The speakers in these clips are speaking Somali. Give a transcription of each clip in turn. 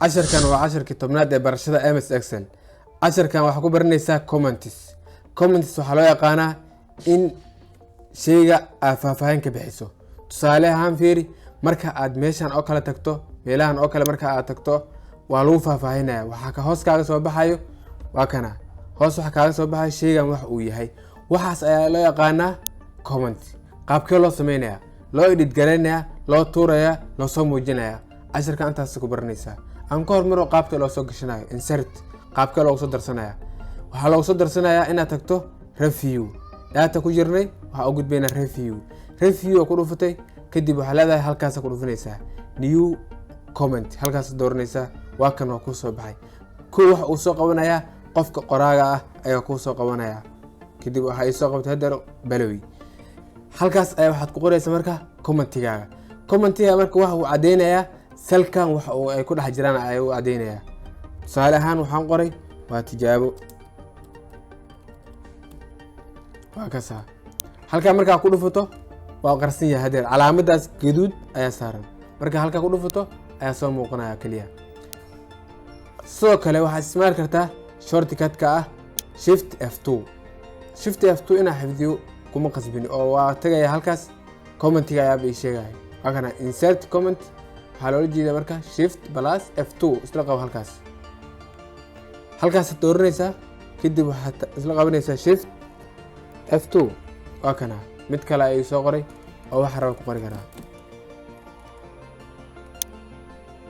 Casharkan waa casharkii 10aad ee barashada MS Excel. Casharkan waxaa ku baranaysaa comments. Comments waxaa loo yaqaanaa in sheyga aad faahfaahin ka bixiso. Tusaale ahaan, fiiri, marka aad meeshan oo kale tagto, meelahan oo kale marka aad tagto, waa lagu faahfaahinaya. Waxaa ka hoos kaaga soo baxayo, waa kana hoos waxa kaaga soo baxayo sheygan wax uu yahay. Waxaas ayaa loo yaqaanaa comment. Qaabkee loo sameynaya, loo edit garaynaya, loo tuuraya, loo soo muujinaya? Casharka intaas ku baranaysaa. Aan ka hormaro qaabka loo soo gashanayo. Insert qaabkee loogu soo darsanaya? Waxaa loogu soo darsanayaa inaad tagto review. Data ku jirnay, waxaa u gudbaynaa review. Review oo ku dhufatay kadib, waxaa leedahay, halkaasa ku dhufanaysaa, new comment halkaas dooranaysaa. Waa kan, waa kuu soo baxay. Kow, waxa uu soo qabanayaa qofka qoraaga ah ayaa kuu soo qabanaya. Kadib waxaa ii soo qabtay hadeer Balowi. Halkaas ayaa waxaad ku qoraysaa marka commentigaaga. Commentiga marka waxa uu caddeynayaa cellkan waxa uu ay ku dhex jiraan ayaa uu caddeynayaa. Tusaale ahaan, waxaan qoray "waa tijaabo". Waa kasaa. Halkaa markaa ku dhufato, waa qarsan yahay hadeer, calaamadaas gaduud ayaa saaran. Marka halkaa ku dhufato ayaa soo muuqanaya keliya. Sidoo kale waxaad isticmaali kartaa shortcutka ah Shift F2. Shift F2 inaa xifdiyo kuma qasbin, oo waa tagaya halkaas, commentiga ayaaba ii sheegaya. Waa kana insert comment. Waxaa loola jeeda marka Shift plus F2 isla qabo. Halkaas halkaasaad dooranaysaa, kadib waxaad isla qabanaysaa Shift F2. Waa kana, mid kale ayuu soo qoray oo waxa raba ku qori karaa.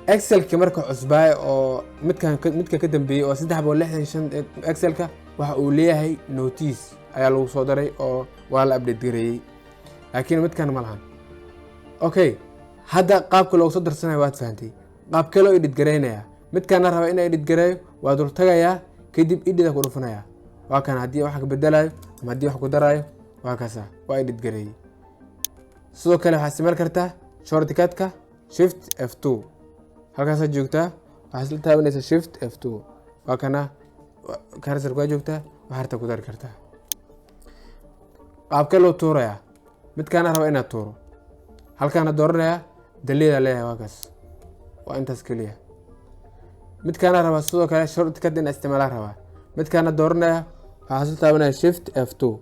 Excelka marka cusbaay oo midkan, midka ka dambeeyey oo 365 Excelka, waxa uu leeyahay notice ayaa lagu soo daray oo waa la update gareeyey, laakiin midkan ma lahan. Okay, hadda qaabka loogu soo darsanayo waad fahantay. Qaabkee loo edit gareynayaa? Midkaana raba inaa edit gareeyo, waa dul tagayaa, kadib edit ku dhufanaya. Waa kan, haddii wax ka bedelayo ama haddii wax ku daraayo, waa kaasa, waa edit gareeyey. Sidoo kale waxaad isticmaali kartaa shortcutka Shift F2. Halkaasaad joogtaa, waxaad isla taabanaysaa Shift F2. Waa kana, cursor waa joogtaa, waxaa harta ku dari kartaa. Qaabkee loo tuurayaa? Midkaana raba inaad tuuro, halkaana dooranayaa, delete leeyahay. Waa kaas, waa intaas keliya. Midkaana rabaa sidoo kale shortcut in isticmaalaa rabaa, midkaana dooranaya, waxaa isla taabanaya Shift F2.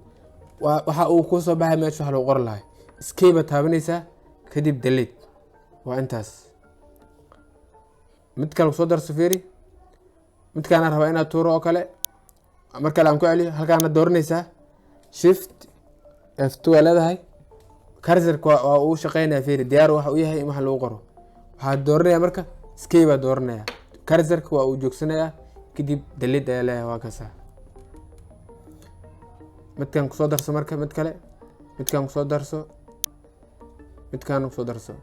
Waxa uu ku soo baxay meesha wax lagu qori lahay. Escape taabanaysaa, kadib delete. Waa intaas. Mid kale kusoo darso, fiiri, midkaana rabaa inaad tuuro oo kale. Mar kale aan ku celiyo, halkaana dooranaysaa, Shift F2 aa leedahay. Cursorka waa uu shaqeynaya. Fiiri, diyaar waxa uu yahay in wax lagu qoro. Waxaad dooranaya marka, escape baa dooranaya, cursorka waa uu joogsanayaa, kadib delete ayaa leeyahay. Waa kaasa. Midkan kusoo darso marka, mid kale midkan kusoo darso, midkan kusoo darso.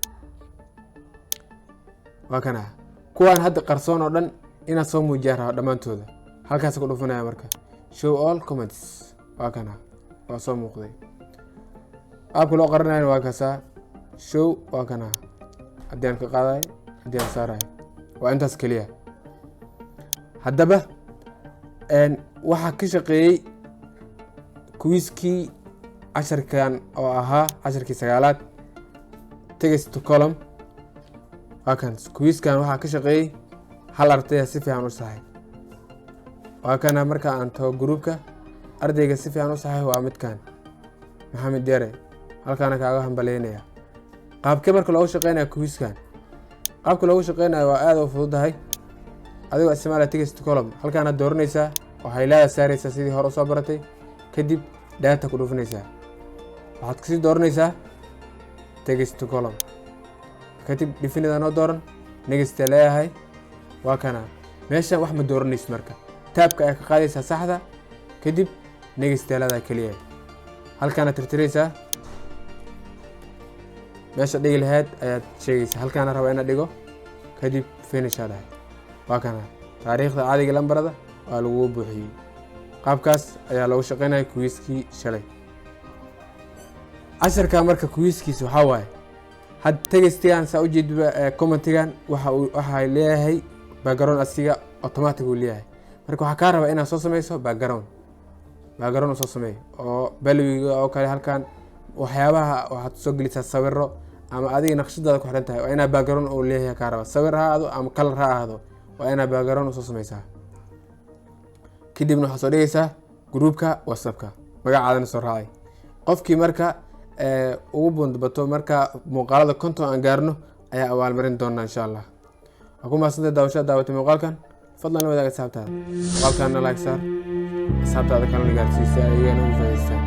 Waa kana. Kuwaan hadda qarsoon oo dhan inaad soo muujiyaa raba dhammaantooda, halkaas ku dhufanaya marka, show all comments. Waa kana, waa soo muuqday. Qaabka loo qaranayana waa kaasaa, show, waa kana, haddii aan ka qaadayo, haddii aan saarayo, waa intaas keliya. Haddaba waxaa ka shaqeeyey quizkii casharkan oo ahaa casharkii 9aad, text to column. Waa kan, quizkan waxaa ka shaqeeyey hal ardaya, si fiican u saxay. Waa kana. Marka aan tago groupka, ardayga si fiican u saxay waa midkan, Maxamed Yare. Halkaana kaaga hambaleynaya. Qaabkee marka loogu shaqeynaya quizkan? Qaabka loogu shaqeynayo waa aada u fududahay. Adigoo isticmaalaya text to column, halkaana dooranaysaa oo highlight saaraysaa sidii hore usoo baratay, kadib data ku dhufinaysaa, waxaad kasii dooranaysaa text to column, kadib definite noo dooran, next leeyahay. Waa kana. Meeshan wax ma dooranaysid marka, tabka ayaa ka qaadaysaa saxda, kadib next leedahay keliya. Halkaana tirtiraysaa, meesha dhigi lahayd ayaad sheegaysaa. Halkaana rabaa inaad dhigo, kadib finish aa dhahay. Waa kana, taariikhda caadiga, lambarada waa lagugu buuxiyey. Qaabkaas ayaa loogu shaqeynaya quizkii shalay. Casharka marka quizkiisa waxaa waaye had textigan saa ujeedba, commentigan waxa uu waxaa leeyahay background, asiga automatic uu leeyahay. Marka waxaa kaa rabaa inaad soo sameyso background. Background soo sameey oo balwiga oo kale. Halkan waxyaabaha waxaad soo gelisaa sawiro ama adiga naqshadaada ku xiran tahay. Waa inaa background uu leeyahay kaa raba, sawir ha ahaado ama color ha ahaado. Waa inaad background usoo sameysaa, kadibna waxaad soo dhigaysaa groupka WhatsAppka, magacaadana soo raacay. Qofkii marka ugu bundbato, marka muuqaalada 50 aan gaarno, ayaa abaalmarin doonaa, insha Allah. Waa ku mahadsantahay daawashada daawatay muuqaalkan. Fadlan la wadaaga asxaabtaada muuqaalkana, like saar, asxaabtaada kalena gaarsiisa, ayagana ugu faa'iidaystaan.